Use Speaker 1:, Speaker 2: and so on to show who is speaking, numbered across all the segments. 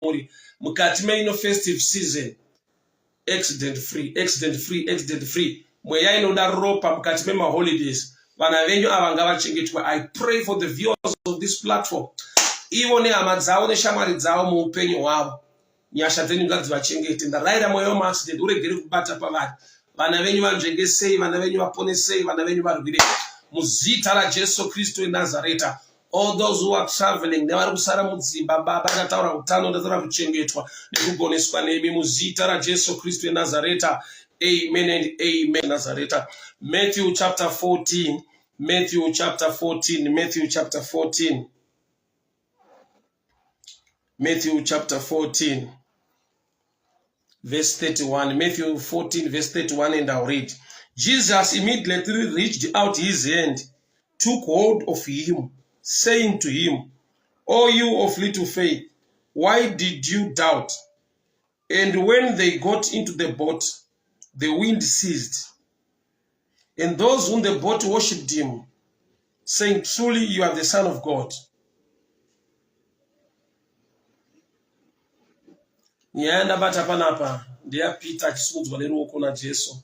Speaker 1: kwamuri mukati meino festive season. Accident free, accident free, accident free. Mweya inoda ropa mukati memaholidays, vana venyu ava ngavachengetwe. I pray for the viewers of this platform, ivo nehama dzavo neshamwari dzavo muupenyu hwavo. Nyasha dzenyu ngadzivachengete. Ndarayira mweya wemaaccident uregere kubata pavari. Vana venyu vanzvengesei, vana venyu vaponesei, vana venyu varwirei muzita raJesu Kristu weNazareta. All those who are traveling nevari kusara mudzimba, Baba, ndataura utano, ndataura kuchengetwa nekugoneswa nemi muzita raJesu Kristu weNazareta. Amen and amen. Nazareta. Matthew chapter 14, Matthew chapter 14, Matthew chapter 14, Matthew chapter 14 verse 31. Matthew 14 verse 31, and I'll read. Jesus immediately reached out his hand, took hold of him, saying to him, "O you of little faith, why did you doubt?" And when they got into the boat, the wind ceased. And those on the boat worshipped him, saying, "Truly you are the Son of God." Nyaya yandabata panapa ndeyaPeter achisimudzwa neruoko naJesu.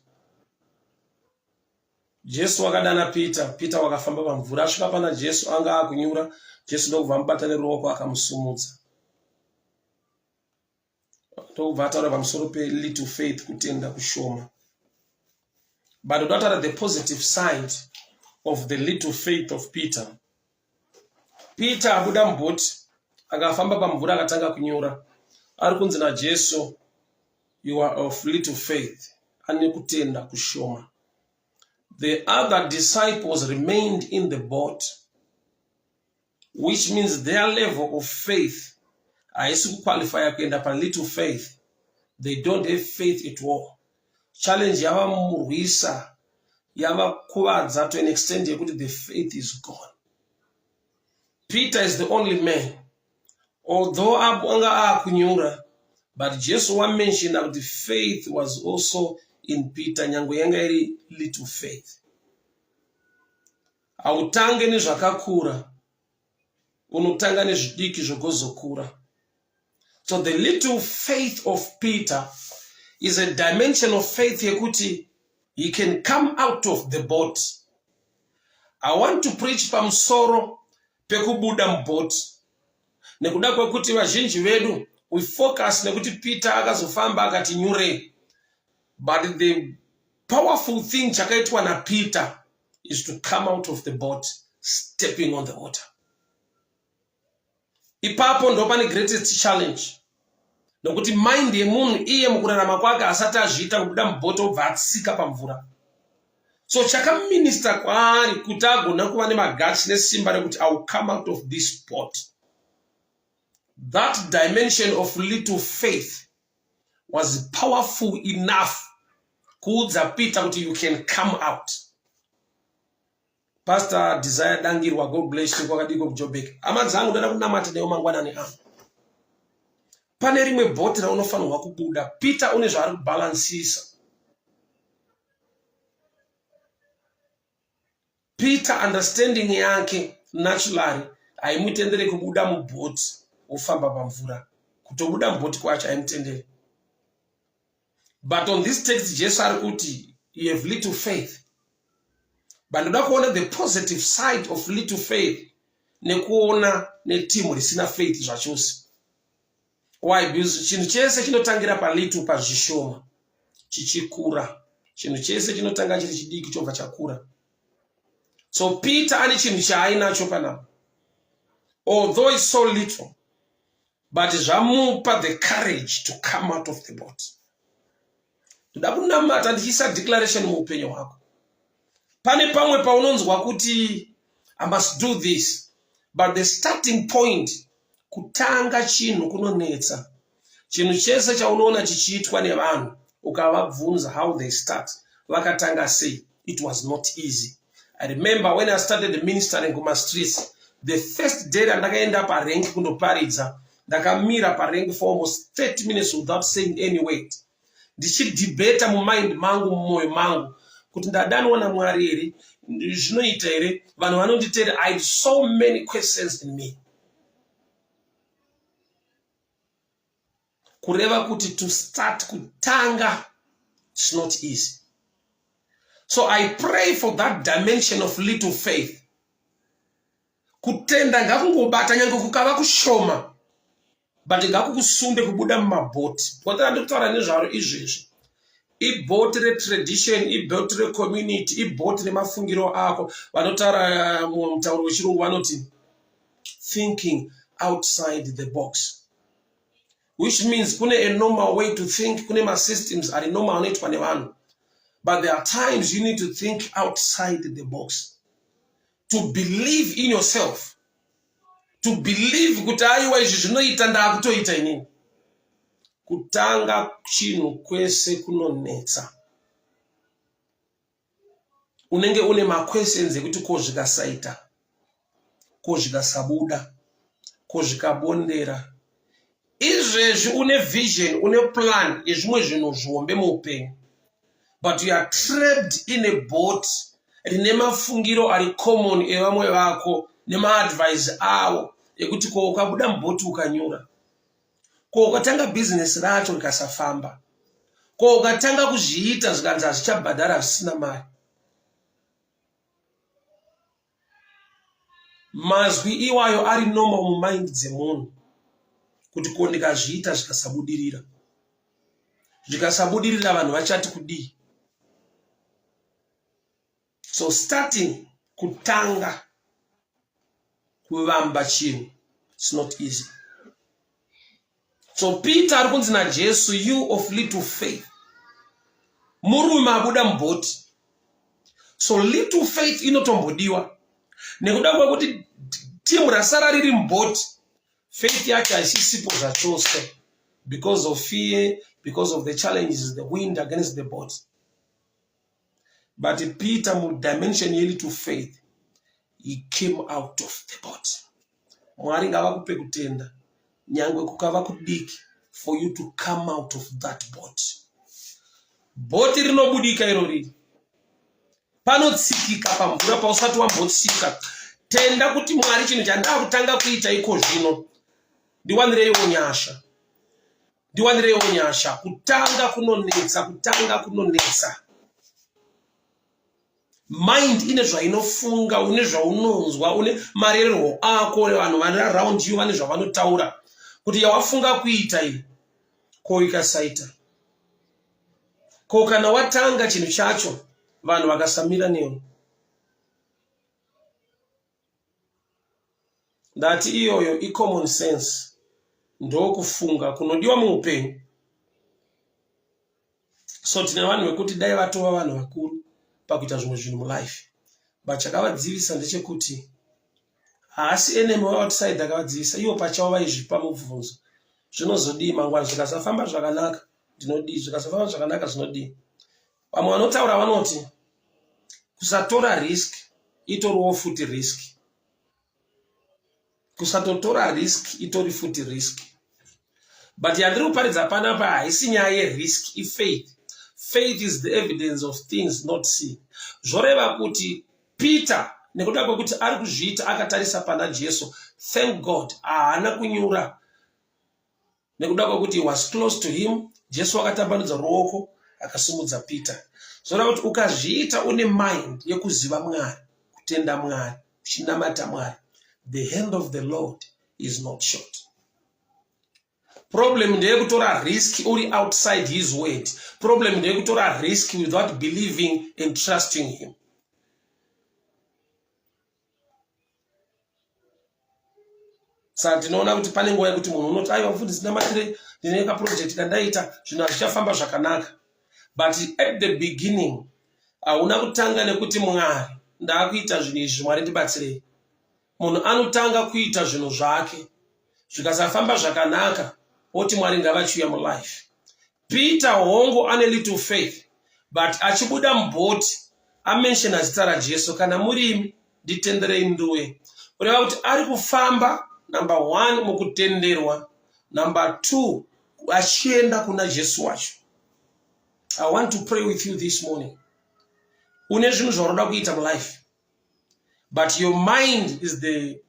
Speaker 1: Jesu wakadana Peter, Peter wakafamba pamvura asvika pana Jesu anga akunyura, Jesu ndokubva amubata neruoko akamusumudza. Ndokubva ataura pamusoro pelittle faith, kutenda kushoma. But ndoda kutaura the positive side of the little faith of Peter. Peter abuda mubhoti akafamba pamvura akatanga kunyura. Ari kunzi naJesu, "You are of little faith." Ane kutenda kushoma. The other disciples remained in the boat, which means their level of faith haisi kuqualifya kuenda palittle faith. They don't have faith at all. Challenge yavamurwisa, yavakuvadza to an extent yekuti the faith is gone. Peter is the only man, although anga akunyura, but Jesu wamentiona kuti faith was also in Peter, nyange yanga iri little faith. Hautange nezvakakura, unotanga nezvidiki zvogozokura. So the little faith of Peter is a dimension of faith yekuti he can come out of the boat. I want to preach pamusoro pekubuda muboat, nekuda kwekuti vazhinji vedu we focus nekuti Peter akazofamba akati nyurei, but the powerful thing chakaitwa naPeter is to come out of the boat stepping on the water. Ipapo ndo pane greatest challenge, nokuti mind yemunhu iye mukurarama kwake asati azviita kubuda mubhoti obva atsika pamvura. So chakaminista kwaari kuti agona kuva nemaguts nesimba rekuti I will come out of this boat, that dimension of little faith was powerful enough kuudza Peter kuti you can come out. Pastor Desire Dangirwa, God bless you. Kwakadiko kuJobek? Hama dzangu, ndoda kunamata newo mangwanani ano. Pane rimwe bhoti raunofanirwa kubuda. Peter une zvaari kubhalansisa. Peter understanding yake naturally haimutendere kubuda mubhoti wofamba pamvura. Kutobuda mubhoti kwacho haimutendere. But on this text Jesu ari kuti you have little faith. But ndoda kuona the positive side of little faith nekuona netimu risina faith zvachose. Why? Because chinhu chese chinotangira palittle, pazvishoma, chichikura. Chinhu chese chinotanga chiri chidiki chobva chakura. So Peter ane chinhu chaainacho panapa, although it's so little, but zvamupa the courage to come out of the boat. Ndoda kunamata ndichiisa declaration muupenyu hwako. Pane pamwe paunonzwa kuti I must do this, but the starting point, kutanga chinhu kunonetsa. Chinhu chese chaunoona chichiitwa nevanhu, ukavabvunza how they start, vakatanga sei, it was not easy. I remember when I started ministering kumastreets, the first day randakaenda parank kundoparidza, ndakamira parank for almost 30 minutes without saying any word, ndichidhibheta mumind mangu, mumwoyo mangu, kuti ndadanwa naMwari here, zvinoita here, vanhu vanonditeera. I had so many questions in me. Kureva kuti to start kutanga it's not easy. So I pray for that dimension of little faith. Kutenda ngakungobata nyange kukava kushoma but ngakukusunde kubuda mumabhoti. Bhoti randikutaura nezvaro izvezvi ibhoti retradition, ibhoti recommunity, ibhoti remafungiro ako. Vanotaura eh, mutauro wechirungu vanoti thinking outside the box which means kune a normal way to think, kune masystems ari normal anoitwa nevanhu, but there are times you need to think outside the box to believe in yourself, to believe kuti aiwa izvi zvinoita, ndaakutoita inini. Kutanga chinhu kwese kunonetsa. Unenge une maquestions ekuti ko zvikasaita, ko zvikasabuda, ko zvikabondera. Izvezvi une vision, une plan yezvimwe zvinhu zvihombe muupenyu, but you are trapped in a boat rine mafungiro ari common evamwe vako nemaadvice avo ekuti ko ukabuda mubhoti ukanyura, ko ukatanga bhizinesi racho rikasafamba, ko ukatanga kuzviita zvikanzi hazvichabhadhara, zvisina mari. Mazwi iwayo ari normal mumind dzemunhu kuti ko ndikazviita zvikasabudirira, zvikasabudirira vanhu vachati kudii? So starting, kutanga kuvamba chinhu, it's not easy. So Peter ari kunzi naJesu, you of little faith. Murume abuda mubhoti. So little faith inotombodiwa nekuda kwekuti timu rasara riri mubhoti, faith yacho haisisipo zvachose because of fear, because of the challenges, the wind against the boat. But Peter mudimension yelittle faith, he came out of the boat. Mwari ngavakupe kutenda nyangwe kukava kudiki for you to come out of that boat. Bhoti rinobudika iro riri panotsikika pamvura pausati wambotsika. Tenda kuti Mwari, chinhu chandakutanga kuita iko zvino, ndiwanireiwo nyasha, ndiwanireiwo nyasha. Kutanga kunonetsa, kutanga kunonetsa. Mind ine zvainofunga, une zvaunonzwa, une marererwo ako, vanhu vari around you vane zvavanotaura kuti yawafunga kuita iyi ko ikasaita, ko kana watanga chinhu chacho vanhu vakasamira newe. Ndati iyoyo icommon sense, ndokufunga kunodiwa muupenyu. So tine vanhu vekuti dai vatova vanhu vakuru pakuita zvimwe zvinhu mulife, but chakavadzivisa ndechekuti haasi enemy weoutside akavadzivisa, ivo pachavo vaizvipa mubvunzo, zvinozodii mangwana zvikasafamba zvakanaka, ndinodii zvikasafamba zvakanaka, zvinodii? Vamwe vanotaura vanoti kusatora risk itoriwo futi risk, kusatotora risk itori futi risk. But yandiri kuparidza panapa haisi nyaya yerisk, ifaith. Faith is the evidence of things not seen. Zvoreva kuti Peter, nekuda kwekuti ari kuzviita akatarisa pana Jesu, thank God haana kunyura nekuda kwekuti he was close to him. Jesu akatambanudza ruoko akasimudza Peter. Zvoreva kuti ukazviita une mind yekuziva Mwari, kutenda Mwari, uchinamata Mwari, the hand of the Lord is not short. Problem ndeyekutora risk uri outside his word. Problem ndeyekutora risk without believing and trusting him. Saka tinoona kuti pane nguva yekuti munhu unoti aiwa mufundisi namatirei, ndine kaproject kandaita, zvinhu hazvichafamba zvakanaka. But at the beginning hauna kutanga nekuti Mwari, ndaakuita zvinhu izvi, Mwari ndibatsirei. Munhu anotanga kuita zvinhu zvake, zvikasafamba zvakanaka oti Mwari ngavachiuya mulife. Peter hongu ane little faith, but achibuda mubhoti amenshena zita raJesu, kana murimi nditenderei nduye. Kureva kuti ari kufamba number one mukutenderwa, number two achienda kuna Jesu wacho. I want to pray with you this morning. Une zvinhu zvaunoda kuita mulife, but your mind is the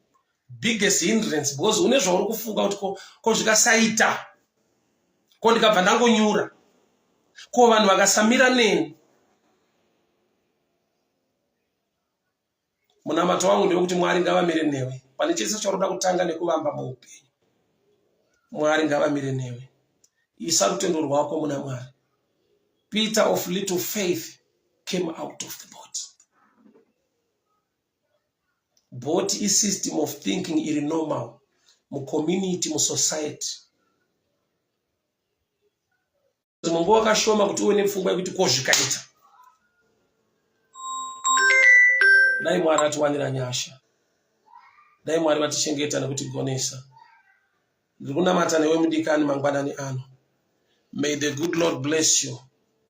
Speaker 1: biggest hindrance because une zvauri kufunga kuti ko zvikasaita. Ko ndikabva ndangonyura? Ko vanhu vakasamira neni? Munamato wangu ndewekuti Mwari ngavamire newe pane chese chaunoda kutanga nekuvamba muupenyu. Mwari ngavamire newe. Isa rutendo rwako muna Mwari. Peter of little faith came out of the boat. Boat isystem of thinking iri normal mucommunity, musociety. Dzimwe nguva kashoma kuti uve nepfungwa yekuti ko zvikaita. Dai Mwari atiwanira nyasha. Dai Mwari vatichengeta nekutigonesa. Ndiri kunamata newe mudikani mangwanani ano. May the good Lord bless you.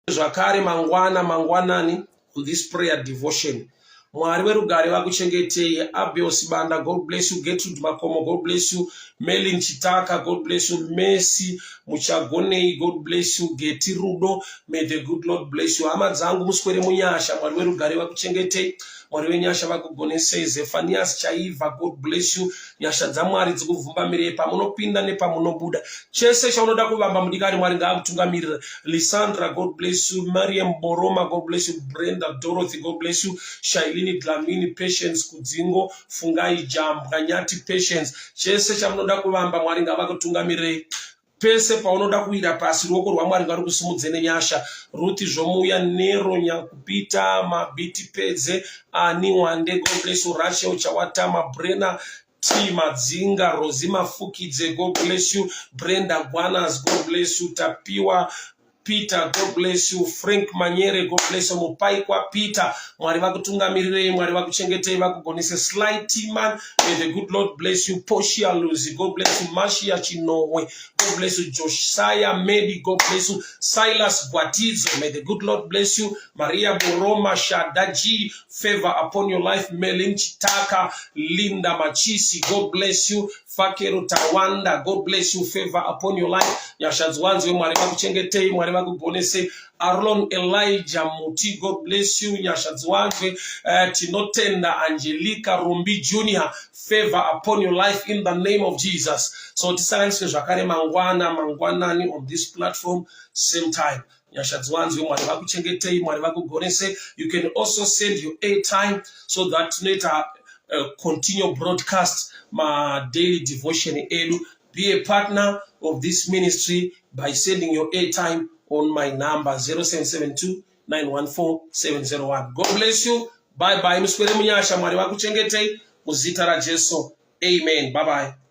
Speaker 1: Zvakare mangwana mangwanani on this prayer devotion. Mwari werugare vakuchengetei. Abel Sibanda, God bless you. Gertrude Makomo, God bless you. Melin Chitaka, God bless you. Mercy Muchagonei, God bless you. Geti Rudo, may the good Lord bless you. Hama dzangu muswere munyasha, Mwari werugare vakuchengetei. Mwari wenyasha vakugonesei. Zephanias Chaiva, God bless you. Nyasha dzaMwari dzikuvhumbamirei pamunopinda nepamunobuda. Chese chaunoda kuvamba mudikani, Mwari ngaakutungamirire. Lisandra, God bless you. Mariam Boroma, God bless you. Brenda Dorothy, God bless you. Shailini Dlamini, Patience Kudzingo, Fungai Jambwa, Nyati Patience. Chese chamunoda kuvamba Mwari ngavakutungamirei. Pese paunoda kuwira pasi, ruoko rwaMwari ngarukusimudze nenyasha. Ruth Zvomuya, Nero Nyakupita, Mabiti Pedze, Ani Wande, God bless you. Rachel Chawatama, Brena T Madzinga, Rosie Mafukidze, God bless you. Brenda Guanas, God bless you. Tapiwa Peter, God bless you. Frank Manyere, God bless you. Mupaikwa Peter, Mwari vakutungamirirei, Mwari vakuchengetei, vakugonese. Sly Timan, may the good Lord bless you. Portia Luzi, God bless you. Marcia Chinowe, God bless you. Josiah Medi, God bless you. Silas Gwatidzo, may the good Lord bless you. Maria Boroma Shadaji, favor upon your life. Melin Chitaka, Linda Machisi, God bless you. Fakero Tawanda, God bless you, favor upon your life. Nyasha dziwanzwe, Mwari vakuchengetei, Mwari vakugonesei. Arlon Elijah Muti, God bless you. Nyasha dziwanzwe. Tinotenda Angelica Rumbi Jr., favor upon your life in the name of Jesus. So tisanganiswe zvakare mangwana mangwanani on this platform same time. Nyasha dziwanzwe, Mwari vakuchengetei, Mwari vakugonese. You can also send your airtime so that tinoita continue broadcast ma daily devotion edu. Be a partner of this ministry by sending your airtime on my number 0772 914 701. God bless you. Bye bye. Muswere munyasha, Mwari vakuchengetei muzita raJesu. Amen. Bye bye.